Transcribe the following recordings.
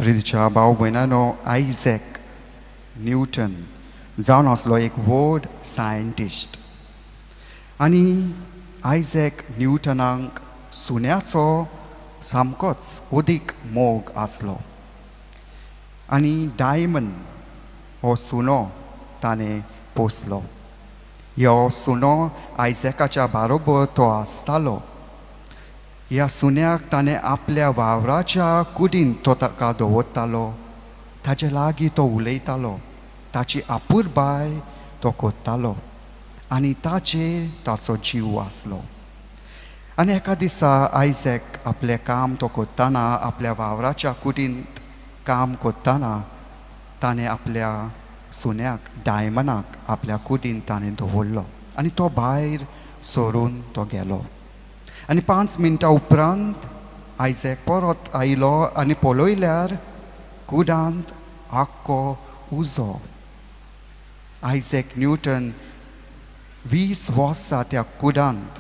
प्रितीच्या भाव भयणांनो, Isaac Newton जावन आसलो एक व्हड सायंटिस्ट आनी आयझॅक न्यूटनाक सुण्याचो सामकोच अदीक मोग आसलो आनी डायमंड हो सुणो ताणें पोसलो. ह्यो सुणो आयझॅकाच्या बारोबर तो आसतालो. ह्या सुण्याक ताणें आपल्या वावराच्या कुडीन तो ताका दवरतालो. ताचे लागीं तो उलयतालो, ताची आपुरबाय तो करतालो आनी ताचेर ताचो जीव आसलो. आनी एका दिसा आयझॅक आपलें काम तो करतना, आपल्या वावराच्या कुडींत काम करतना, ताणें आपल्या सुण्याक डायमनाक आपल्या कुडीन ताणें दवरलो आनी तो भायर सरून तो गेलो. आनी 5 मिनटां उपरांत आयझॅक परत आयलो आनी पळयल्यार कुडांत आख्खो उजो. आयझॅक न्यूटन 20 वर्सां त्या कुडांत,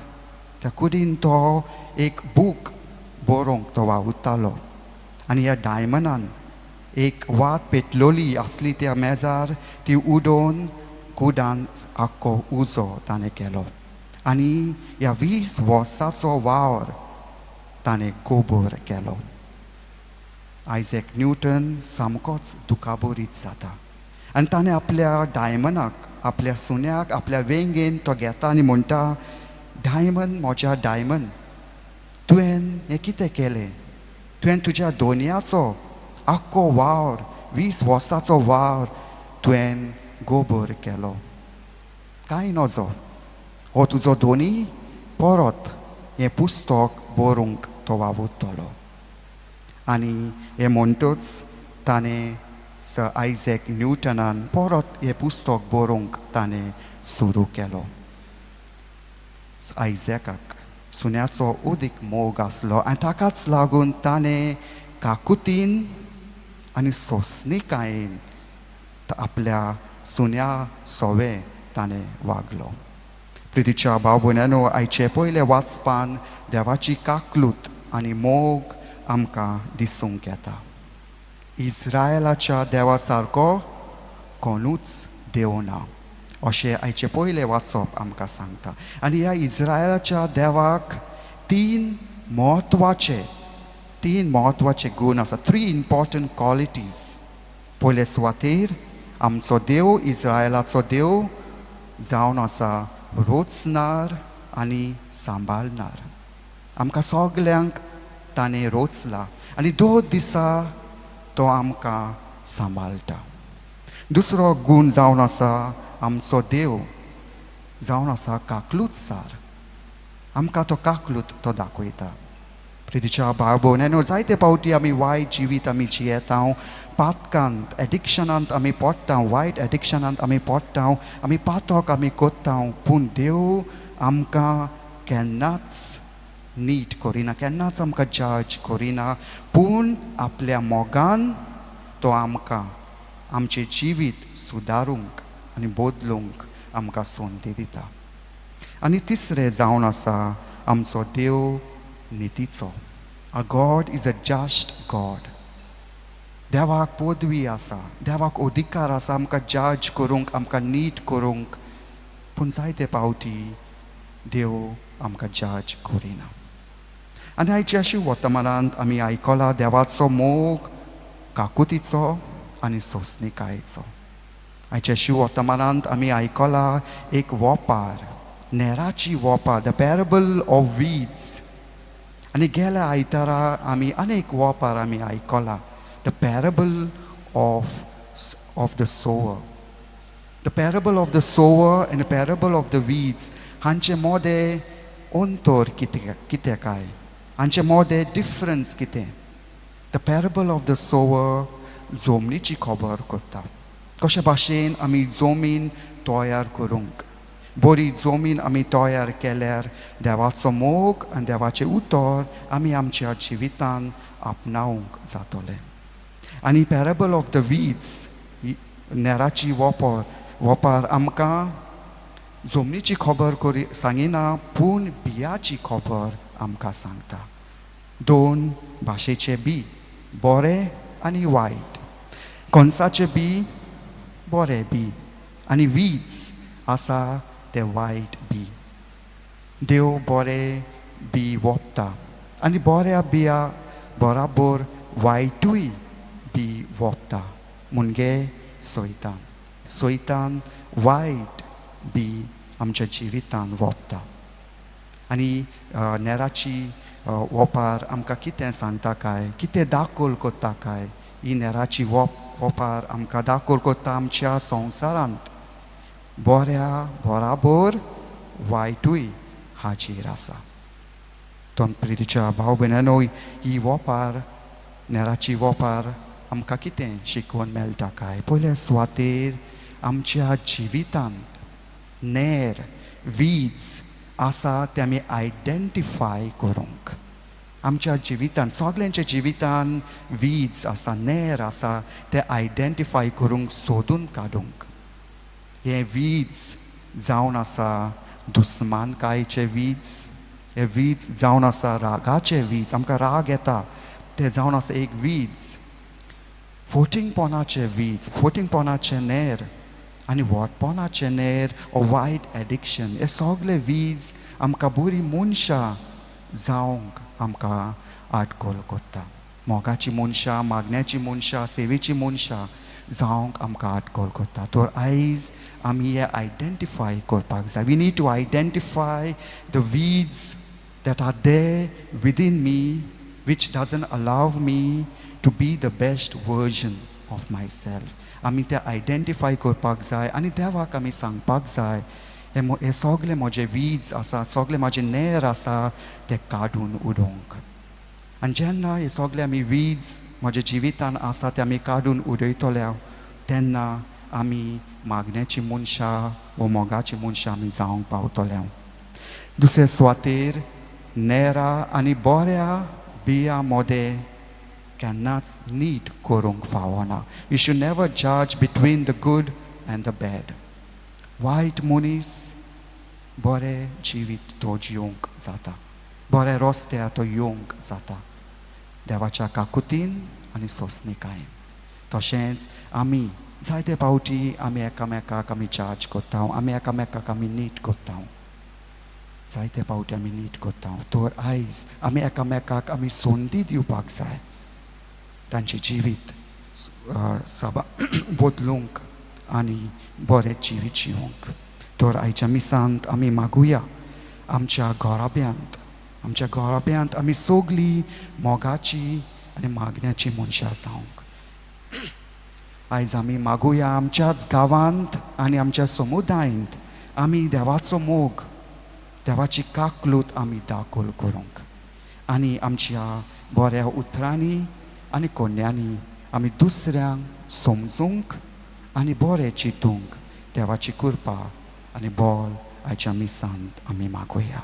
त्या कुडीन तो एक बूक बरोवंक तो वावुरतालो आनी ह्या डायमंडान एक वात पेटलोली आसली त्या मेजार, ती उडोवन कुडान आख्खो उजो ताणें केलो आनी ह्या 20 वर्साचो वावर ताणें गोबर केलो. आयझॅक न्यूटन सामकोच दुखाबरीत जाता आनी ताणें आपल्या डायमंडाक, आपल्या सुण्याक आपल्या वेंगेन तो घेता आनी म्हणटा, "डायमंड, म्हज्या डायमंड, तुवें हें कितें केलें? तुवें तुज्या दोनयाचो आख्खो वावर, 20 वर्साचो वावर तुवें गोबर केलो. कांय नजो, हो तुजो दोनी परत हें पुस्तक बरोवंक तो वावुरतलो." आनी हें म्हणटच ताणें, सर आयझॅक न्यूटनान परत हें पुस्तक बरोवंक ताणें सुरू केलो. आयझॅकाक सुण्याचो अदीक मोग आसलो आनी ताकाच लागून ताणें काकुतीन आनी सोंसणिकायेन आपल्या सुण्या सोवे ताणें वागलो. प्रितीच्या भाव भयणांनो, आयचे पयले वाचपान देवाची काकलूत आनी मोग आमकां दिसूंक येता. इस्रायलाच्या देवा सारको कोणूच देव ना अशें आयचें पयलें वाचप आमकां सांगता. आनी ह्या इस्रायलाच्या देवाक तीन म्हत्वाचे गूण आसा, थ्री इम्पॉर्टंट क्वॉलिटीज. पयले सुवातेर आमचो देव, इस्रायलाचो देव जावन आसा रोचणार आनी सांबाळणार. आमकां सगल्यांक ताणें रोचला आनी 2 दिसा तो आमकां सांबाळटा. दुसरो गूण जावन आसा, आमचो देव जावन आसा काकलूत सार. आमकां तो काकलूत तो दाखयता. प्रितीच्या भाव भयणांनो, जायते फावटी आमी वायट जिवीत आमी जियेता, पातकांत, एडिक्शनांत आमी पडटा, वायट एडिक्शनांत आमी पडटा, आमी पातक आमी करता, पूण देव आमकां केन्नाच नीट करिना, केन्नाच आमकां जज करिना, पूण आपल्या मोगान तो आमकां आमचें जिवीत सुदारूंक आनी बदलूंक आमकां संदी दिता. आनी तिसरें जावन आसा, आमचो देव नितीचो. Our God is a just God. देवाक पदवी आसा, देवाक अधिकार आसा आमकां जज करूंक, आमकां नीट करूंक, पूण जायते फावटी देव आमकां जज करिना. आनी आयच्या अशी वर्तमानांत आमी आयकला देवाचो मोग, काकुतीचो आनी सोंसणिकायेचो. आयच्या शिवर्तमानांत आमी आयकला एक वोपार, नेराची वोपार, the parable of weeds. आनी गेल्या आयतारा आमी अनेक वोपार आमी आयकला, the parable of the sower. The parable of the sower and the parable of the weeds हांचे मोदें अंतर कितें कितें काय? हांचे मोदें डिफरन्स कितें? The parable of the sower जमनीची खबर करता, कशे भाशेन आमी जमीन तयार करूंक. बरी जमीन आमी तयार केल्यार देवाचो मोग आनी देवाचें उतर आमी आमच्या जिवितान आपणावंक जातलें. आनी पॅरेबल ऑफ the weeds, नेराची वोपार आमकां जमनीची खबर करी सांगिना, पूण बियाची खबर आमकां सांगता. दोन भाशेचे बी, बरें. आनी वायट. कोणसाचें बी बरें बी आनी वीज आसा तें वायट बी. देव बरें बी वोपता आनी बऱ्या बिया बराबर वायटूय बी वोपता. मुणगे सैतान, सैतान वायट बी आमच्या जिवितान वोपता. आनी नेराची वोपार आमकां कितें सांगता काय, कितें दाखोल कोत्ता काय? ही नेराची वोपार आमकां दाखोल कोत्ता आमच्या संवसारांत बऱ्या बराबर वायटूय हाजीर आसा. तो प्रितीच्या भाव भयणांनो, ही वोपार, नेराची वोपार आमकां कितें शिकोवन मेळटा काय? पयले सुवातेर आमच्या जिवितांत नेर वीज आसा ते आमी आयडेंटिफाय करूंक. आमच्या जिवितान, सगल्यांच्या जिवितान वीज आसा, नेर आसा, ते आयडेंटिफाय करूंक, सोदून काडूंक. हें वीज जावन आसा दुस्मानकायचे वीज, हे वीज जावन आसा रागाचे वीज, आमकां राग येता ते जावन आसा एक वीज, फोटिंगपणाचे वीज, फोटिंगपणाचे नेर आनी वोटपणाचे नेर ओ वायट एडिक्शन. हे सगळे वीज आमकां बरी मनशां जावंक आमकां आटकोल कोत्ता. मोगाची मनशां, मागण्याची मनशां, सेवेची मनशां जावंक आमकां आटकोल कोत्ता. तर आयज आमी हे आयडेंटिफाय करपाक जाय. We need to identify the weeds that are there within me which doesn't allow me to be the best version of myself. आमी ते आयडेंटिफाय करपाक जाय आनी देवाक आमी सांगपाक जाय, हे हे सगळे म्हजे वीज आसा, सगळे म्हजे नेर आसा, ते काडून उडोवंक. आनी जेन्ना हे सगळे आमी वीज म्हज्या जिवितान आसा ते आमी काडून उडयतले, तेन्ना आमी मागण्याची मनशां वो मोगाची मनशां आमी जावंक पावतले. दुसरे सुवातेर नेरा आनी बऱ्या बिया मोदें केन्नाच नीट करूंक फावना. You should never judge between the good and the bad. वायट मनीस बरें जिवीत तो जिवंक जाता, बऱ्या रस्त्यार तो येवंक जाता देवाच्या काकुतीन आनी सोंसणिकायेन. तशेंच आमी जायते फावटी आमी एकामेकाक आमी जज करता, आमी एकामेकाक आमी नीट करता, जायते फावटी आमी नीट करता. तर आयज आमी एकामेकाक आमी संदी दिवपाक जाय तांचें जिवीत सभा बदलूंक आनी बरें जिवीत जिवंक. तर आयच्या मिसांत आमी मागुया, आमच्या घराब्यांत, आमच्या घराब्यांत आमी सगळीं मोगाची आनी मागण्याची मनशां जावंक. आयज आमी मागुया, आमच्याच गांवांत आनी आमच्या समुदायांत आमी देवाचो मोग, देवाची काकलूत आमी दाखल करूंक आनी आमच्या बऱ्या उतरांनी आनी कोन्यांनी आमी दुसऱ्यांक समजूंक आनी बरें चिंतूंक देवाची कृपा आनी बोल आयच्या मिसांत आमी मागुया.